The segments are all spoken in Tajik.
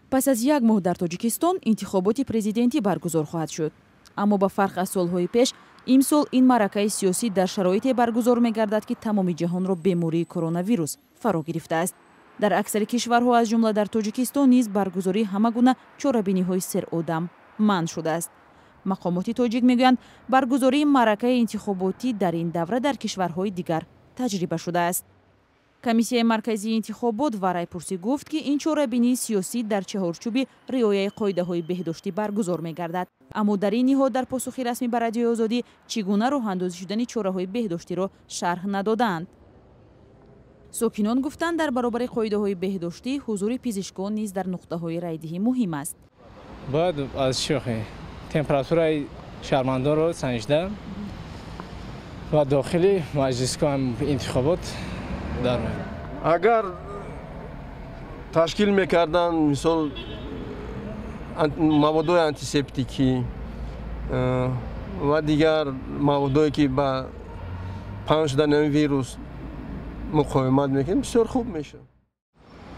Пас аз як моҳ дар Тоҷикистон интихоботи президентӣ баргузор хоҳад шуд. Аммо ба фарқ аз солҳои пеш, имсол ин маъракаи сиёсӣ дар шароите баргузор мегардад, ки тамоми ҷаҳонро бемории коронавирус фаро гирифтааст. Дар аксари кишварҳо, аз ҷумла дар Тоҷикистон низ, баргузории ҳама гуна чорабиниҳои серодам манъ шудааст. Мақомоти тоҷик мегӯянд, баргузории маъракаи интихоботӣ дар ин давра дар кишварҳои дигар таҷриба шудааст. Комиссияи марказии интихобот ва райпурсӣ гуфт, ки ин чорабинии сиёсӣ дар чаҳорчӯби риояи қоидаҳои беҳдоштӣ баргузор мегардад. Аммо дар ин ниҳод дар посухи расмӣ ба Радиои Озодӣ чӣ гуна роҳандозӣ шудани чораҳои беҳдоштиро шарҳ надодаанд. Сокинон гуфтанд, дар баробари қоидаҳои беҳдоштӣ ҳузури пизишкон низ дар нуқтаҳои райдиҳӣ муҳим аст. Бояд аз шохи температураи шаҳрвандонро санҷида ва дохили маҷлисгоҳ интихобот дар Агар ташкил мекарданд, мисол, маводҳои антисептикӣ ва дигар маводҳое, ки ба паҳн шудани ин вирус муқовимат мекунад, бисёр хуб мешавад.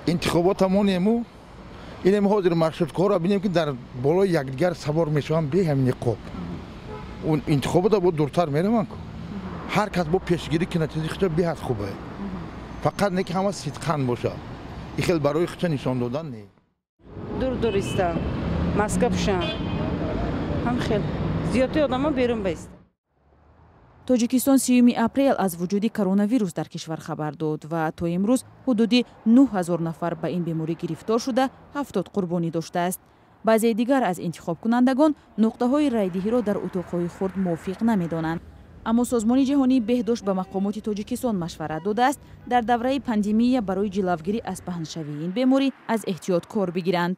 Интихобот ҳамонему инем ҳозир маршруткаҳоро бинем, ки дар болои якдигар савор мешаванд бе ҳамин ниқоб. Интихобота бо дуртар мераванд. Ҳар кас бо пешгирӣ кунад, чизи худша беҳад хубе, фақат не ки ҳама сидқан боша, и хел барои худша нишон додан не. Дур дур истан, маска пӯшанд, ҳам хел зиёдтаи одамо берун баист. Тоҷикистон 30-юми апрел аз вуҷуди коронавирус дар кишвар хабар дод ва то имрӯз ҳудуди 9000 нафар ба ин беморӣ гирифтор шуда, 70 қурбонӣ доштааст. Баъзеи дигар аз интихобкунандагон нуқтаҳои райдиҳиро дар утоқҳои хурд мувофиқ намедонанд. Аммо Созмони ҷаҳонии беҳдошт ба мақомоти Тоҷикистон машварат додааст, дар давраи пандемия барои ҷилавгирӣ аз паҳншавии ин беморӣ аз эҳтиёт кор бигиранд.